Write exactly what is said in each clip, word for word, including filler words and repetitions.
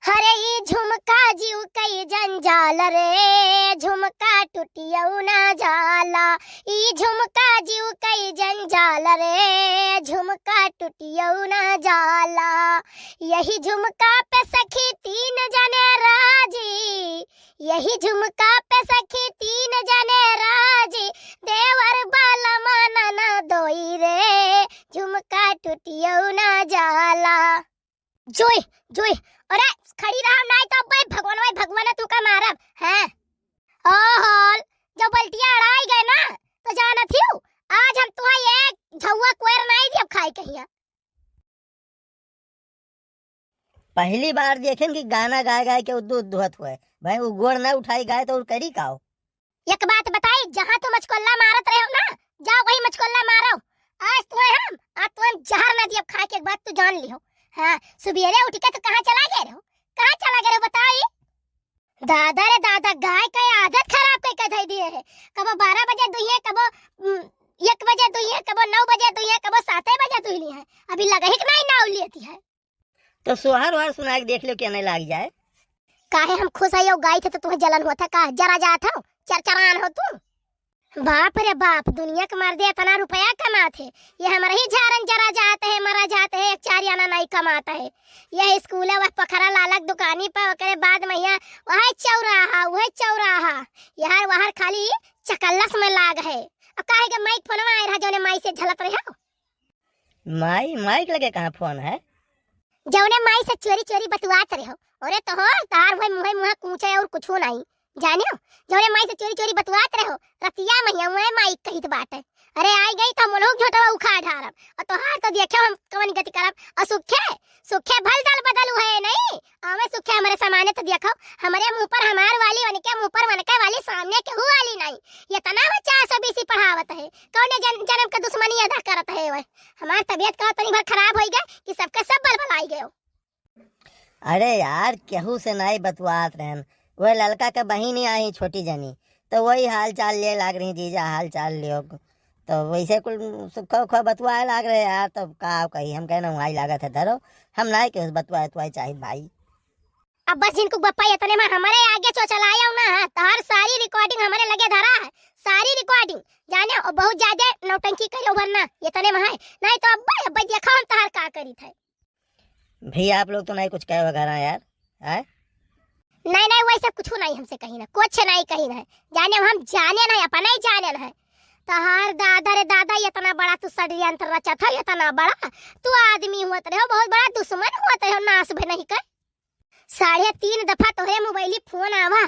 हरे ई झुमका जीव कई जंजाल रे, झुमका टुटियौ ना जाला। ई झुमका जीव कई जंजाल रे, झुमका टुटियौ ना जाला। यही झुमका पे सखी तीन जने राजी, यही झुमका पे सखी तीन जने राजी। देवर बलमा ननदोई रे, झुमका टुटियौ ना जाला। जोई, जोई, अरे खड़ी रहा, नाहीं तो अब्बे भगवान, भाई भगवान तू का मारब, हैं? ओहो, जब बल्टिया अड़ाई गए ना, तो जानत हियो, आज हम तुहा एक झउआ कोयर नाहीं दियब खाए कहिया। पहली बार देखेन कि गाना गाए गाए के उद्दू उद्दू होत हुए। भाई, वो गोड़ ना उठाई गाए तो और करी का हो? एक बात बताई, जहाँ तू मचकोल्ला मारत रहो ना, जाओ वही मचकोल्ला मारो। आज तुहे हम, आज तुहे हम जहर ना दियब खाए के, एक बात तू जान लिहो। हाँ, सुबेरे उठ के तो कहाँ चला गए रहो, कहाँ चला गए रहो बताई? दादा रे दादा, गाय का आदत खराब कई के धई दिए है। कबो बारह बजे दुहिए, कबो, उम, एक बजे दुहिए, कबो नौ बजे दुहिए, कबो साते बजे दुहिली है। अभी लगही के नाहीं नाव लेती है। तो सोहर वोहर सुनाए के देख लो, क्या नहीं लाग जाए। काहे हम खुश है, यो गाई थे तो तुम्हें जलन होत है का? जरा जात हो, चरचरान हो तू। बाप रे बाप, दुनिया के मर्दे इतना रुपया कमात है, ये हमारे ही झारन जरा जात है, मरा जात है, एक चार आना नहीं कमात है। यह स्कूल है, वह पोखरा लालक दुकानी पर, ओकरे बाद मैया वह चौराहा, वह चौराहा, यार वहर खाली चकल्लस में लाग है। अब काहे के माई फोनवा आए रहा, जौने माई से झलत रहे हो। माई, माई के लगे कहाँ फोन है? जौने माई से चोरी चोरी बतुआत रहो। अरे तोहर, तार हुए मुँहे मुँहे कूचे और कुछो नाहीं। जानियो, जौने माई से चोरी चोरी बतुआत रहो, रतिया महिया मुँहे माई कहित बाटे। अरे आई गई तो हम उन्हों झोटवा उखाड़ ढारब। और तोहार तो देखो हम कवन गति करब। और सुखे, सुखे भल दल बदल हुए नहीं। आवे सुखे हमरे सामने तो देखो, हमरे मुँह पर हमार वाली, वनके मुँह पर वनके वाली, सामने केहू वाली नाहीं। ये तना वो चार सौ बीसी पढ़ावत है, कौने जन-, जनम के दुश्मनी अदा करत है वह। हमार तबीयत का तनी भर खराब होई गए कि सबके सब बलबलाई गयो। अरे यार, केहू से नाहीं बतुआत रहन, वह ललका के बहिन ही आई छोटी जनी, तो वही हाल चाल ले लाग रही, जीजा हाल चाल लियो, तो वैसे कुल सुखा उखा बतुआए लाग रहे यार। तब का कही, हम कहना वही लागत है धरो, हम नाहीं केहू से बतुआए तुआए चाहित भाई। अब बस जिनको बप्पा इतने में हमारे आगे चोचलायो ना, तोहर सारी recording हमारे लगे धरा है, सारी recording। जाने, और बहुत ज्यादा नौटंकी करो वरना इतने में है, नाहीं तो अब्बे, अब्बे देखा हम तोहर का करी थे। भैया, आप लोग तो नाहीं कुछ कहे वगैरह यार, हैं? नाहीं, नाहीं, वैसे कुछ नाहीं हमसे कही ना, कुछ नाहीं कही ना। जाने हम जाने ना, अपना ही जाने ना है। तोहर दादा रे दादा, इतना बड़ा तू षड्यंत्र रचत हो, इतना बड़ा तू आदमी हुआ रहे हो, बहुत बड़ा दुश्मन हुआ रहे हो, नाश भी नहीं कर। साढ़े तीन दफा तोहरे मोबाइल फोन आवा,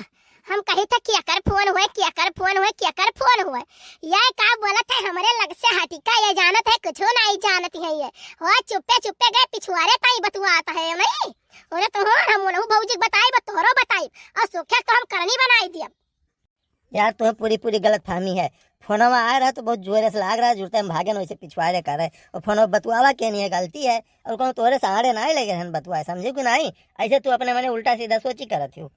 हम कही थे केकर फोन हुए, केकर फोन हुए, केकर फोन हुए। ये का बोलत है हमरे लग से हटिका, ये जानत है कुछो नाहीं जानत है ये। हो चुप्पे चुप्पे गए पिछुआरे ताई बतुआत है नहीं। अरे तो हो हम उन्हों भौजी के बताई, बत तोहरो बताई, और सुखे तो हम करनी बनाई दियब। यार, तुम्हें पूरी पूरी गलत फहमी है। फोनवा आए रहा तो बहुत जोरे से लाग रहा, जुरते हम भागे न वैसे पिछुआरे करे। और फोनवा बतुआवा के नहीं है, गलती है। और कौन तोरे सहारे नाहीं लगे रहन बतुआए, समझे कि नाहीं? ऐसे तू अपने मने उल्टा सीधा सोची करत हो।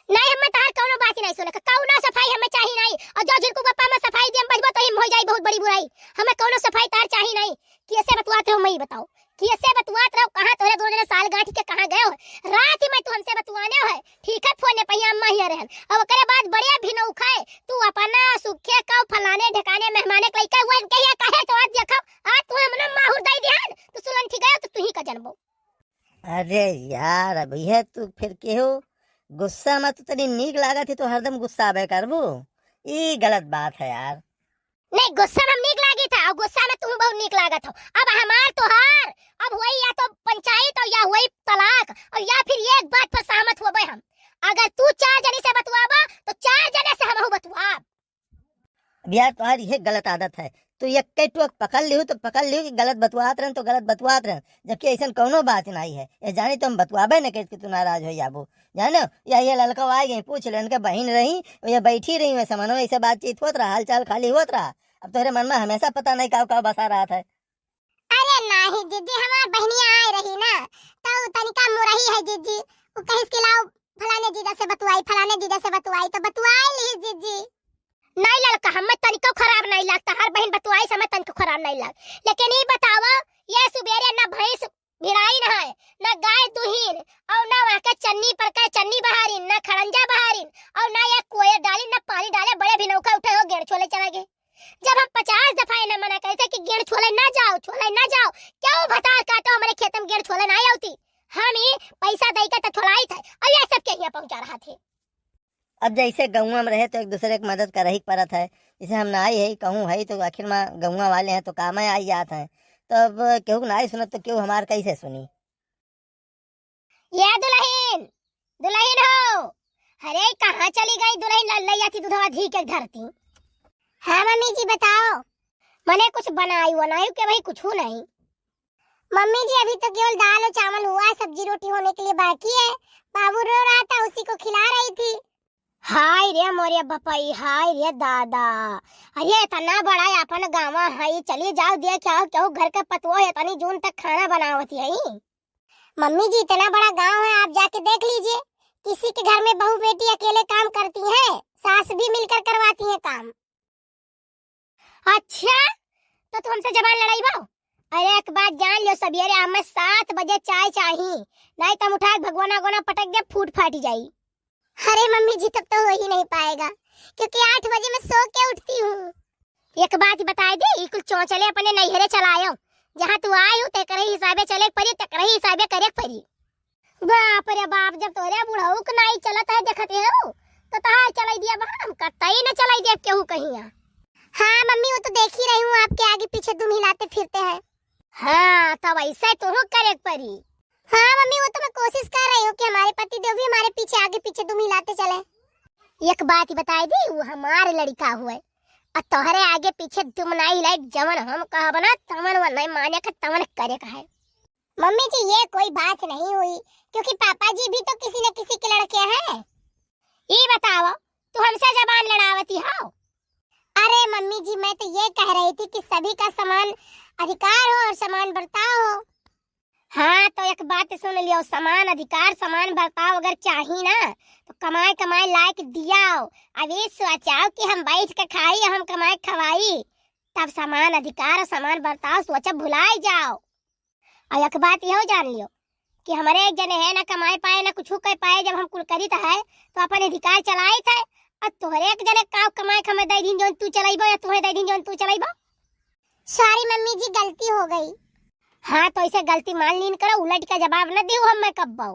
नाहीं, हमें तहार कौनो बात ही नाहीं सुने, कौनो सफाई हमें चाही नाहीं। और जो जिनको बप्पा में सफाई दियम बजबो तो ही हो जाई बहुत बड़ी बुराई। हमें कौनो सफाई तहार चाही नाहीं। कैसे बतुआत हो, मैं ही बताओ। कैसे बतुआत रहो, कहाँ तोरे दो जने साल गांठी के कहाँ गए हो? रात में तू हमसे बतुआने हो, ठीक है, फोन पे ही अम्मा ही रहन। अब ओकरे बाद बड़े भी नौखा है, तू अपना सुखे का फलाने ढकाने मेहमाने के लइका हुआ इनके ये कहे तो आज देखो, आज तू हमने माहुर दे दिहन, तू सुलन ठीक है, तो तू ही का जनबो। अरे यार, अब यह तू फिर केहू गुस्सा में तू तनी नीक लागत है तो हरदम गुस्सा आबे करबू, ई गलत बात है यार। नहीं, गुस्सा में हम नीक लागी था, और गुस्सा में तुम बहुत नीक लागत हो। अब हमार तोहार, अब हुई या तो पंचायत और या हुई तलाक, और या फिर एक बात पर सहमत होबे हम। अगर तू चार जने से बतुआबा, तो चार जने से हमहू बतुआब। अब यार, तोहार ये गलत आदत है, तू ये कई टोक पकड़ लिहू तो पकड़ लिहू कि गलत बतुआत रहन तो गलत बतुआत रहन, जबकि ऐसन कौनो बात नाहीं है। ये जानी तो हम बतुआबे न करित कि तू नाराज हो जाबू। जानो, या ये ललका आ गई, पूछ लो, इनके बहिन रही, ये बैठी रही, वैसे मनो ऐसे बातचीत होत रहा, हाल चाल खाली होत रहा। अब तोहरे मन में हमेशा पता नहीं का का बसा रहत है। अरे नाहीं जीजी, हमार बहनिया आए रही ना, तो तनिका मुरही है जीजी, वो कहिस कि लाओ फलाने जीजा से बतुआई, फलाने जीजा से बतुआई, तो बतुआई ली जीजी। नाहीं ललका, हमें तनिको खराब नाहीं लगता, हर बहन बतुआई से हमें तनिको खराब नाहीं लग। लेकिन ये बतावा, ये सुबेरे ना भैंस भिड़ाइन है, ना गाय दुहीन, और ना वहाँ के चन्नी पैसा दई के तो थोड़ाइत है, अब ये सब के यहाँ पहुँचा रहा थे। अब जैसे गौवा में रहे तो एक दूसरे के मदद करही के परत है। जैसे हम नाई है, कहूँ है तो आखिर में गौवा वाले हैं तो काम में आई जात हैं। तो अब केहू के नाई सुनत तो केहू हमार कैसे सुनी? ये दुलहिन, दुलहिन हो, अरे कहाँ चली गई दुलहिन? लल्लैया थी दूधवा धी के धरती। हाँ मम्मी जी बताओ। मने कुछ बनाई वनाई के भाई कुछ नहीं। मम्मी जी अभी तो केवल दाल और चावल हुआ है, सब्जी रोटी होने के लिए बाकी है। बाबू रो रहा था, उसी को खिला रही थी। हाय रे मोरे बपई, हाय रे दादा, अरे इतना बड़ा अपन गाँव है, चली जाओ देख आओ, केहू घर के पतोह इतनी जून तक खाना बनावत है। मम्मी जी इतना बड़ा गाँव है, आप जाके देख लीजिए, किसी के घर में बहू बेटी अकेले काम करती हैं, सास भी मिलकर करवाती हैं काम। अच्छा, तो तू हमसे जबान लड़ाई बा? अरे एक बात जान लियो, सवेरे हमें सात बजे चाय चाही, नहीं तो हम उठा के भगवाना गोना पटक दे, फूट फाट जाई। अरे मम्मी जी, तब तो हो ही नहीं पाएगा, क्योंकि आठ बजे मैं सो के उठती हूँ। एक बात बताई दी, ई कुल चौचले अपने नैहरे चलायो, जहाँ तू आई हूँ तेकरे हिसाबे चले के परी, तेकरे हिसाबे करे के परी। बाप रे बाप, जब तोरे बुढ़ऊ के नाई चलत है देखते हो, तो तहार चलाई दिया बा, हम कतई न चलाई दिया केहू कहिया। हाँ मम्मी, वो तो देख ही रही हूँ, आपके आगे पीछे दुम हिलाते फिरते हैं। हाँ, तब ऐसे तोहू करे के परी। हाँ मम्मी, वो तो मैं कोशिश कर रही हूँ कि हमारे पति देव भी हमारे पीछे आगे पीछे दुम हिलाते चले। एक बात बताई दी, वो हमार लड़का हुए, और तोहरे आगे पीछे दुम नाई हिलाई, जवन हम कहब ना तवन वो नहीं माने के, तवन करे का है। मम्मी जी, ये कोई बात नहीं हुई, क्योंकि पापा जी भी तो किसी न किसी के लड़के हैं। ई बताओ, तू हमसे जबान लड़ावती हो? अरे मम्मी जी, मैं तो ये कह रही थी कि सभी का समान अधिकार हो और समान बर्ताव हो। हाँ, तो एक बात सुन लियो, समान अधिकार, समान बर्ताव अगर चाही ना, तो कमाए कमाए लायक दियाओ। अब ये सोचाओ कि हम बैठ के खाई, हम कमाए खवाई, तब समान अधिकार और समान बर्ताव सोचब भुलाई जाओ। और एक बात यहो जान लियो कि हमरे एक जने है ना कमाए पाए ना कुछ कर पाए, जब हम कुल करित है तो अपन अधिकार चलाइत है, और तोहरे एक जने का कमाए के हमें दे दिन जौन तू चलाइबो या तुम्हें दे दिन जौन तू चलाइबो। सॉरी मम्मी जी, गलती हो गई। हाँ, तो ऐसे गलती मान लीन करो, उलट के जवाब न दियो हम मैं कब्बो।